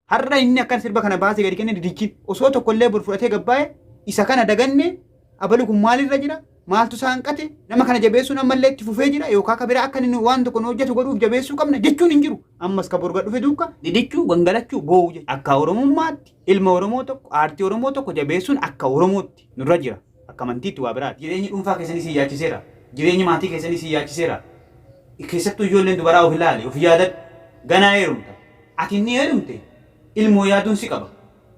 Har'a inni akkan sirba kana baasee gadi kenne didichi osoo tokkollee bor fudhatee gabbaa'e isa kana daganne abalu kun maalirra jira? Maaltu isaa hanqate? Nama kana jabeessuun ammallee itti fufee jira yookaan ka biraa akka inni waan tokko nu hojjetu godhuuf jabeessuu qabna jechuun hin jiru. Ammas ka bor gad dhufe duuka didichuu, gangalachuu, boo'uu jechuudha. Akka Oromummaatti ilma Oromoo tokko, aartii Oromoo tokko jabeessuun akka Oromootti nurra jira. Akka amantiitti waa biraati. Jireenyi dhuunfaa keessanii isin yaachiseera. Jireenyi maatii keessanii isin yaachiseera. Keessattuu ijoolleen dubaraa of ilaali, of yaadadhu. Ganaa heerumta. Ati inni heerumte ilmoo yaaduun si qaba.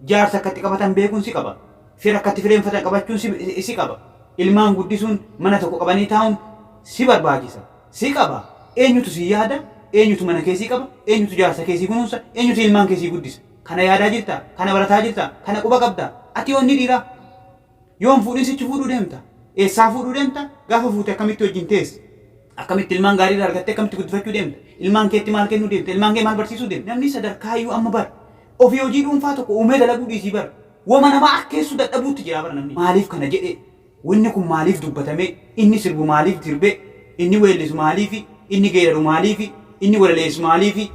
Jaarsa akka itti qabatan beekuun si qaba. Fira akka itti fireenfatan qabachuun si qaba. Ilmaan guddisuun, mana tokko qabanii taa'uun si barbaachisa. Si qaba. Eenyutu si yaada? Eenyutu mana kee si qaba? Eenyutu jaarsa kee si kunuunsa? Eenyutu ilmaan kee si guddisa? Kana yaadaa jirtaa? Kana barataa jirtaa? Kana quba qabdaa? Ati yoo inni dhiiraa? Yoo hin fuudhin sichi fuudhuu deemta? Eessaa fuudhuu deemta? Gaafa fuute akkamitti wajjin teessa? Akkamitti ilmaan gaarii irraa argattee akkamitti guddifachuu deemta? Ilmaan keetti maal kennuu deemta? Ilmaan kee maal barsiisuu deemta? Namni sadarkaayyuu amma bar ofii hojii dhuunfaa tokko uumee dalaguu dhiisii bar wama namaa akkeessuu dadhabuutti jira bar namni. Maaliif kana jedhee? Wanni kun maaliif dubbatamee? Inni sirbu maaliif sirbee? Inni weellisu maaliifi? Inni geeraru maaliifi? Inni walaleessu maaliifi?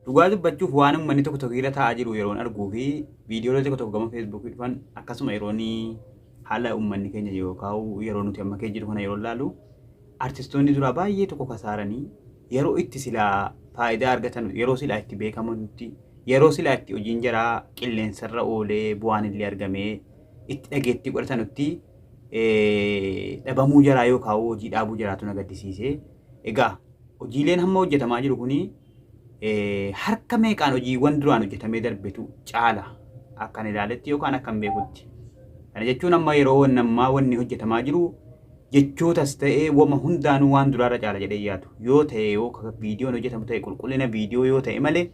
Dhugaa dubbachuuf waan uummanni tokko tokko irra taa'aa jiru yeroon arguu fi viidiyoolee tokko tokko gama feesbuukii dhufan akkasuma yeroon haala uummanni keenya yookaan yeroo nuti amma keessa jiru kana yeroo ilaalu artistoonni duraa baay'ee tokko kasaaranii yeroo itti silaa faayidaa argatan yeroo silaa itti beekamanitti yeroo silaa itti hojiin jaraa qilleensarra oolee bu'aan illee argamee itti dhageettii godhatanutti dhabamuu jaraa yookaan hojii dhaabuu jaraatu na gaddisiise. Egaa hojiileen hamma hojjetamaa jiru kuni harka meeqaan hojiiwwan duraan hojjetamee darbetu caala akkan ilaaletti yookaan akkan beekutti. Kana jechuun amma yeroo ammaa wanni hojjetamaa jiru jechootas ta'ee wama hundaanuu waan duraarra caala jedhee yaadu. Yoo ta'e yoo viidiyoon hojjetamu ta'e qulqullina viidiyoo yoo ta'e malee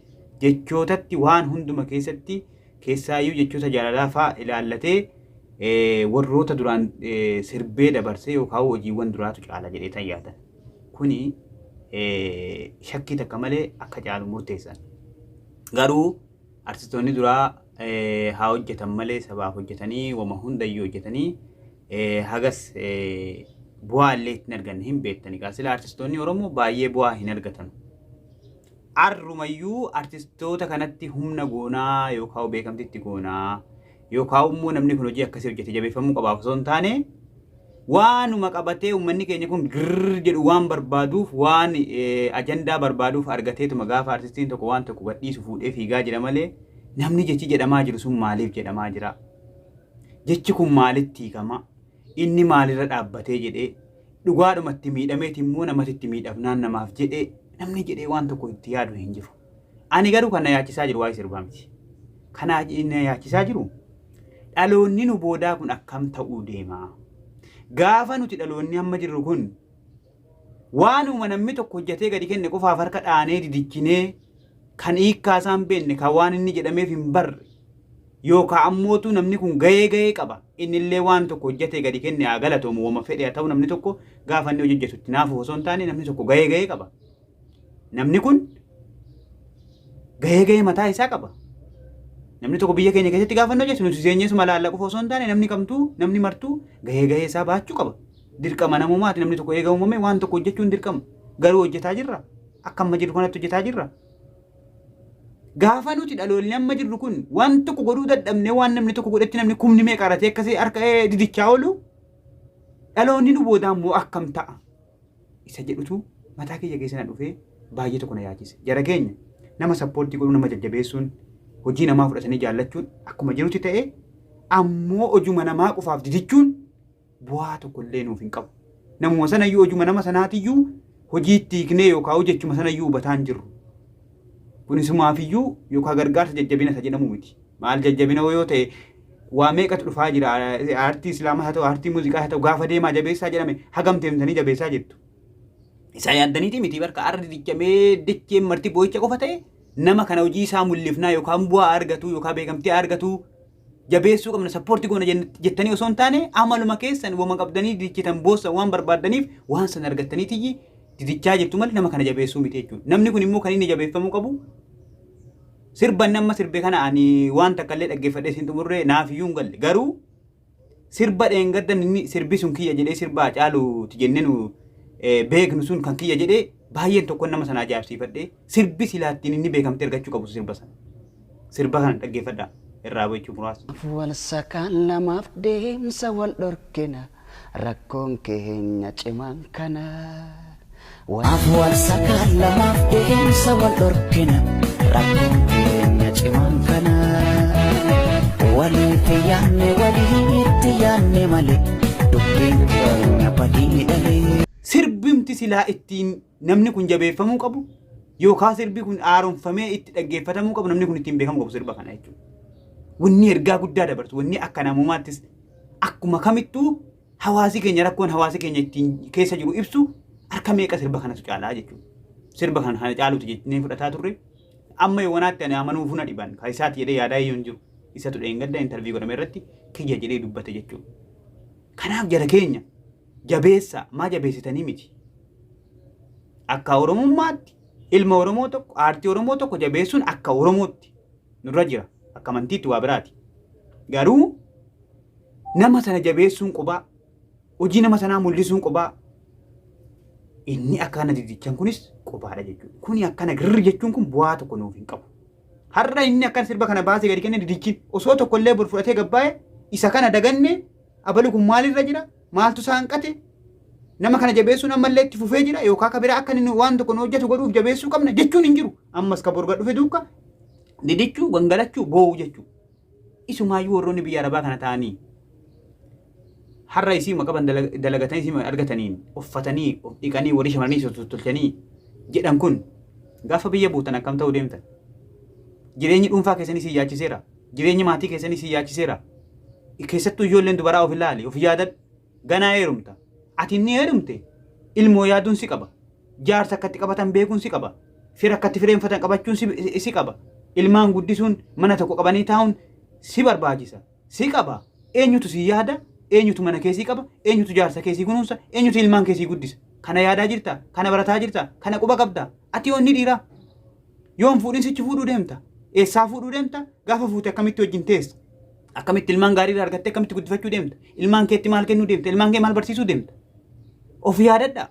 jechootatti waan hunduma keessatti keessaayyuu jechoota jaalalaa fa'aa ilaallatee warroota duraan sirbee dabarsee yookaan hojiiwwan duraatu caala jedhee tan yaadan. Kuni shakkii takka malee akka caalu murteessan. Garuu artistoonni duraa haa hojjetan malee sabaaf hojjetanii wama hundayyuu hojjetanii hagas bu'aa illee ittiin arganne hin beektani. Sila artistoonni Oromoo baay'ee bu'aa hin argatan. Arrumayyuu artistoota kanatti humna goonaa yookaan beekamtitti goonaa yookaan immoo namni kun hojii akkasii hojjete jabeeffamuu qabaaf osoo hin taane waanuma qabatee uummanni keenya kun girr jedhu waan barbaaduuf waan ajandaa barbaaduuf argateetuma gaafa artistiin tokko waan tokko gadhiisu fuudhee fiigaa jira malee namni jechi jedhamaa jiru sun maaliif jedhamaa jira? Jechi kun maalitti hiikama? Inni maalirra dhaabbatee jedhee dhugaadhumatti miidhameeti immoo namatti itti miidhamnaan namaaf jedhee namni jedhee waan tokko itti yaadu hin jiru. Ani garuu kan na yaachisaa jiru waa'ee sirbaa miti. Kan na yaachisaa jiru dhaloonni nu boodaa kun akkam ta'uu deema? Gaafa nuti dhaloonni amma jirru kun waanuma namni tokko hojjetee gadi kenne qofaaf harka dhaanee didichinee kan hiikkaa isaa hin beekne kan waan inni jedhameef hin barre yookaan ammootu namni kun gahee gahee qaba innillee waan tokko hojjetee gadi kenne haa galatoomu wama fedhe haa ta'u namni tokko gaafa inni hojjetu itti naafu osoo hin taane namni tokko gahee gahee qaba. Namni kun gahee gahee mataa isaa qaba. Namni tokko biyya keenya keessatti gaafa inni hojjetu nuti seenyeesuma laalla qofa osoo hin taane namni kamtuu namni martuu gahee gahee isaa baachuu qaba. Dirqama namummaati namni tokko eega uumame waan tokko hojjechuun dirqama. Garuu hojjetaa jirra. Akka amma jirru kanatti hojjetaa jirra. Gaafa nuti dhaloonni amma jirru kun waan tokko godhuu dadhabnee waan namni tokko godhetti namni kumni meeqa aratee akkasii harka didichaa oolu dhaloonni nu boodaa immoo akkam ta'a isa jedhutu mataa kiyya keessa na dhufee baay'ee tokko na yaachise. Jara keenya nama sappoortii godhuu nama jajjabeessuun hojii namaa fudhatanii jaallachuun akkuma jirutti ta'e ammoo hojuma namaa qofaaf didichuun bu'aa tokko illee nuuf hin qabu. Namuma sanayyuu hojuma nama sanaatiyyuu hojii itti hiiknee yookaan hojjechuma sanayyuu hubataa hin jirru. Kun isumaafiyyuu yookaan gargaarsa jajjabina isa jedhamu miti. Maal jajjabina yoo ta'e waa meeqatu dhufaa jira. Aartii Islaamaa haa ta'u, aartii muuziqaa haa ta'u gaafa deemaa jabeessaa jedhame hagam deemtanii jabeessaa jirtu. Isaa yaaddaniiti miti barka arra didichamee dacheen marti boo'icha qofa ta'e nama kana hojii isaa mul'ifnaa yookaan bu'aa argatu yookaan beekamtii argatu jabeessuu qabna sappoortii goona jettanii osoo hin taane amaluma keessan wama qabdanii didichitan boossan waan barbaaddaniif waan sana argattaniitiyyi didichaa jirtu malee nama kana jabeessuu miti jechuudha. Namni kun immoo kan inni jabeeffamuu qabu sirban amma sirbe kana ani waan takka illee dhaggeeffadhee sin xumurre naaf iyyuu hin galle garuu Sirba dheengaddan inni sirbi sun kiyya jedhee sirba Hacaaluuti jennee nu beeknu sun kan kiyya jedhee baay'een tokkoon nama sana ajaa'ibsiifadhee sirbi silaa ittiin inni beekamtee argachuu qabu sirba sana. Sirba kana dhaggeeffadhaa irraa jechuu muraasa. Wal sakaan lamaaf deemsa wal dhorkina rakkoon keenya cimaan kana. Wal sakaan lamaaf deemsa wal dhorkina rakkoon keenya cimaan kana. Walitti yaanne walitti yaanne malee dubbiin keenya badii dhalee. Sirbimti silaa ittiin namni kun jabeeffamuu qabu yookaan sirbi kun haaromfamee itti dhaggeeffatamuu qabu namni kun ittiin beekamuu qabu sirba kana jechuudha. Wanni ergaa guddaa dabarsu wanni akka namummaattis akkuma kamittuu hawaasi keenya rakkoon hawaasi keenya ittiin keessa jiru ibsu harka meeqa sirba kanatu caalaa jechuudha. Sirba kana kana caalutu jennee fudhataa turre amma yoowwanaatti ani amanuu funa dhiban kan isaati jedhee yaadaa iyyuu hin jiru. Isatu dheengadda interview godhame irratti kiyya jedhee dubbate jechuudha. Kanaaf jara keenya jabeessa maa jabeessitanii miti. Akka Oromummaatti ilma Oromoo tokko aartii Oromoo tokko jabeessuun akka Oromootti nurra jira. Akka amantiitti waa biraati. Garuu nama sana jabeessuun qobaa hojii nama sanaa mul'isuun qobaa inni akkana didichan kunis qobaadha jechuudha. Kuni akkana girri jechuun kun bu'aa tokko nuuf hin qabu. Har'a inni akkana sirba kana baasee gadi kenne didichin osoo tokko illee bor fudhatee gabbaa'e isa kana daganne abalu kun maalirra jira maaltu isaa hanqate nama kana jabeessuun ammallee itti fufee jira yookaan ka biraa akka inni waan tokko nu hojjetu godhuuf jabeessuu qabna jechuun hin jiru. Ammas ka bor gad dhufe duuka didichuu gangalachuu boo'uu jechuudha. Isumaayyuu warroonni biyya arabaa kana ta'anii har'a isiima qaban dalagatanii isiima argataniin uffatanii of dhiqanii warri shamarranii tottolchanii jedhan kun gaafa biyya buutan akkam ta'uu deemtan. Jireenyi dhuunfaa keessanii si yaachiseera. Jireenyi maatii keessanii si yaachiseera. Keessattuu ijoolleen dubaraa of ilaali of yaadadhu. Ganaa heerumta. Ati inni heerumte ilmoo yaaduun si qaba. Jaarsa akkatti qabatan beekuun si qaba. Fira akkatti fireenfatan qabachuun si qaba. Ilmaan guddisuun mana tokko qabanii taa'uun si barbaachisa. Si qaba. Eenyutu si yaada? Eenyutu mana keessii qaba? Eenyutu jaarsa keessii kunuunsa? Eenyutu ilmaan keessii guddisa? Kana yaadaa jirta? Kana barataa jirta? Kana quba qabda? Ati yoo inni dhiiraa? Yoom fuudhin sichi fuudhuu deemta? Eessaa fuudhuu deemta? Gaafa fuute akkamitti wajjin teessa? Akkamitti ilmaan gaarii irraa argattee akkamitti guddifachuu deemta? Ilmaan keetti maal kennuu deemta? Ilmaan kee maal barsiisuu deemta? Of yaadadhaa.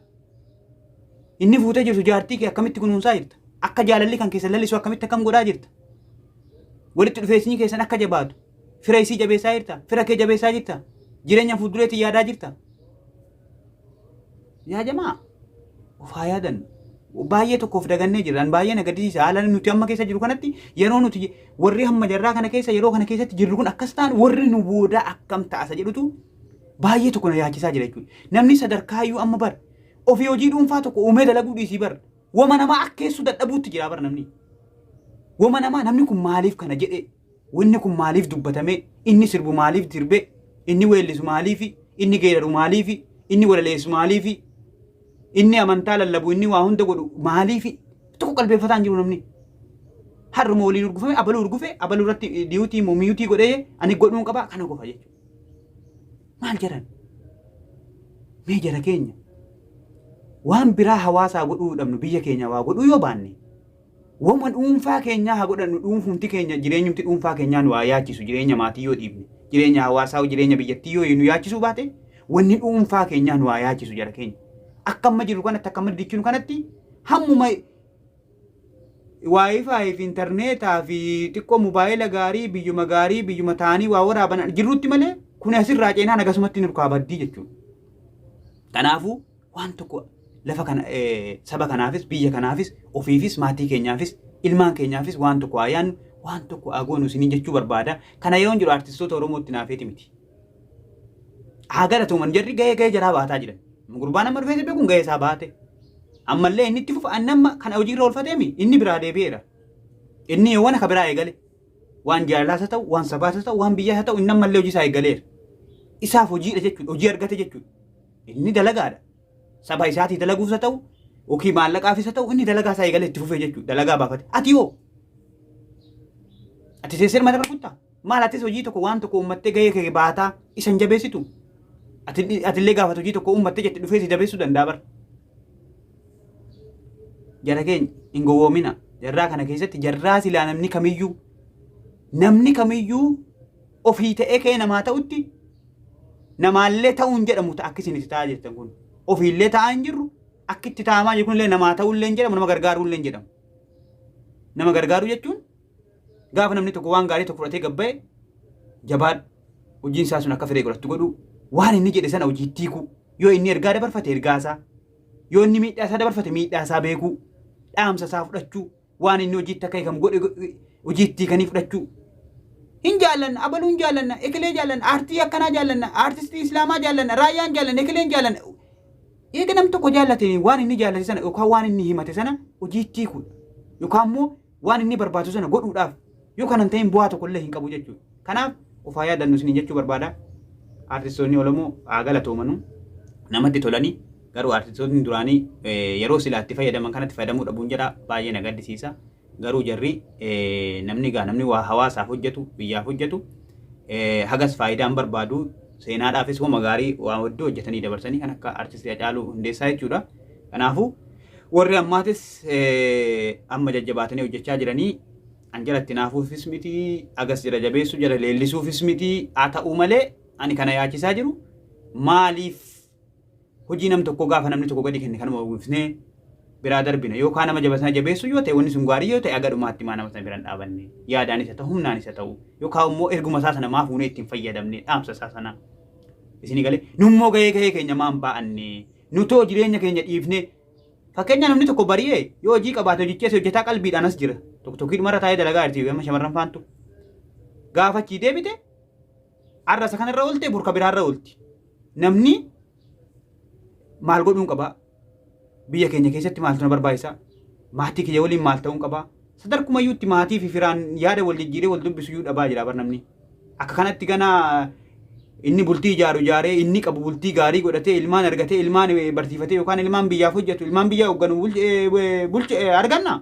Inni fuutee jirtu jaartii kee akkamitti kunuunsaa jirta? Akka jaalalli kan keessan lalisu akkamitti akkam godhaa jirta? Walitti dhufeessinyi keessan akka jabaatu. Fira isii jabeessaa jirta? Fira kee jabeessaa jirta? Jireenya fuuldureetti yaadaa jirta? Yaa jamaa of haa yaadannu. Baay'ee tokko of dagannee jirra. An baay'ee na gaddisiisa. Haala nuti amma keessa jiru kanatti yeroo nuti warri hamma jarraa kana keessa yeroo kana keessatti jirru kun akkas ta'an warri nu boodaa akkam ta'asa jedhutu baay'ee tokko na yaachisaa jira jechuudha. Namni sadarkaayyuu amma bar ofii hojii dhuunfaa tokko uumee dalaguu dhiisii bar wama namaa akkeessuu dadhabuutti jira bar namni. Wama namaa namni kun maaliif kana jedhee wanni kun maaliif dubbatame inni sirbu maaliif sirbe inni weellisu maaliifi inni geeraru maaliifi inni walaleessu maaliifi inni amantaa lallabu inni waa hunda godhu maaliifi tokko qalbeeffataa hin jiru namni. Har'uma waliin urgufame abaluu urgufe abaluu irratti diyuutii miyuutii godhee ani godhuun qaba kana qofa jechuudha. Maal jedhan? Mee jara keenya waan biraa hawaasaa godhuu dhabnu biyya keenya waa godhuu yoo baanne wama dhuunfaa keenyaa haa godhannu dhuunfumti keenya jireenyumti dhuunfaa keenyaa nu haa yaachisu jireenya maatii yoo dhiibne jireenya hawaasaa jireenya biyyattii yoo nu yaachisuu baate wanni dhuunfaa keenyaa nu haa yaachisu jara keenya. Akka amma jirru kanatti akka amma dichinu kanatti hammuma waayifaayi fi intarneetaa fi xiqqoo mobaayila gaarii biyyuma gaarii biyyuma ta'anii waa waraaban jirrutti malee kun asirraa ceenaan akkasumatti nurkaa baddii jechuudha. Kanaafuu waan tokko lafa kana saba kanaafis biyya kanaafis ofiifis maatii keenyaafis ilmaan keenyaafis waan tokko haa yaannu waan tokko haa goonu isinii jechuu barbaada. Kana yeroon jiru artistoota Oromootti naafeeti miti. Haa galatooman jarri gahee gahee jaraa baataa jiran. Gurbaan amma dhufee sirbe kun gahee isaa baate. Ammallee inni itti fufa anni amma kana hojiirra oolfateemi inni biraa deebi'eera. Inni yoowwan akka biraa eegale. Waan jaalalaas haa ta'u, waan sabaas haa ta'u, waan biyyaas haa ta'u inni ammallee hojii isaa eegaleera. Isaaf hojiidha jechuudha. Hojii argate jechuudha. Inni dalagaadha. Saba isaatii dalaguufis haa ta'u, yookiin maallaqaafis haa ta'u inni dalagaa isaa eegalee itti fufee jechuudha. Dalagaa baafate. Ati hoo? Ati teessee matarra kuttaa? Maal atis hojii tokko waan tokko uummattee gahee kee baataa isa hin jabeessitu? Atillee gaafatu hojii tokko uummattee jette dhufee si jabeessuu danda'a bar. Jara keenya hin gowwoomina. Jarraa kana keessatti jarraa silaa namni kamiyyuu ofii ta'ee ka'ee namaa ta'utti Namaallee ta'uu hin jedhamu ta'a akka isin itti ta'aa jirtan kun. Ofiillee ta'aa hin jirru akka itti ta'amaa jiru kunillee namaa ta'uullee hin jedhamu nama gargaaruullee hin jedhamu. Nama gargaaruu jechuun gaafa namni tokko waan gaarii tokko fudhatee gabba'e jabaadhu hojiin isaa sun akka firee godhattu godhuu waan inni jedhe sana hojiitti hiikuu yoo inni ergaa dabarfate ergaa isaa yoo inni miidhaa isaa dabarfate miidhaa isaa beekuu dhaamsa isaa fudhachuu waan inni hojiitti akka hiikamu godhe hojiitti hiikanii fudhachuu. Hin jaallanna, abaluun jaallanna, ekelee jaallanna, aartii akkanaa jaallanna, aartistii islaamaa jaallanna, raayyaan jaallanna, ekeleen jaallanna. Eega nam tokko jaallate waan inni jaallate sana yookaan waan inni himate sana hojiitti hiikuudha. Yookaan immoo waan inni barbaadu sana godhuudhaaf yoo kana hin ta'in bu'aa tokko illee hin qabu jechuudha. Kanaaf of haa yaadannu isiniin jechuu barbaada. Aartistoonni Oromoo haa galatoomanuu namatti tolanii garuu aartistoonni duraanii yeroo silaa itti fayyadaman kanatti fayyadamuu dhabuun jedha baay'ee na gaddisiisa. Garuu jarri namni gaa namni waa hawaasaaf hojjetu biyyaaf hojjetu hagas faayidaan barbaadu seenaadhaafis wama gaarii waa hedduu hojjetanii dabarsanii kan akka aartistii Hacaaluu Hundeessaa jechuudha. Kanaafuu warri ammaatis amma jajjabaatanii hojjechaa jiranii an jalatti naafuufis miti agas jala jabeessuu jala leellisuufis miti haa ta'uu malee ani kana yaachisaa jiru maaliif hojii nam tokkoo gaafa namni tokko gadi kenne kanuma uwwifnee biraa darbina yookaan nama jaba sana jabeessuu yoo ta'e wanni sun gaarii yoo ta'e aga dhumaatti maa nama sana biraan dhaabanne yaadaanis haa ta'u humnaanis haa ta'u yookaan immoo erguma isaa sana maa fuunee ittiin fayyadamne dhaamsa isaa sana isinii galee nummoo gahee gahee keenya maan baa'anne nutoo jireenya keenya dhiifne Fakkeenya namni tokko bari'ee yoo hojii qabaate hojichi hojjetaa qalbiidhaan as jira. Tokko tokkiidhumarra taa'ee dalagaa jirti amma shamarran faantu. Gaafa achii deebite har'a isa kanarra oolte burka biraarra oolti. Namni maal godhuun qabaa? Biyya keenya keessatti maaltu na barbaachisa? Maatii kiyya waliin maal ta'uun qabaa? Sadarkumayyuutti maatii fi firaan yaada wal jijjiiree wal dubbisu iyyuu dhabaa jira bar namni. Akka kanatti ganaa inni bultii ijaaru ijaaree inni qabu bultii gaarii godhatee ilmaan argatee ilmaan barsiifatee yookaan ilmaan biyyaaf hojjetu ilmaan biyya hoogganu bulche arganna.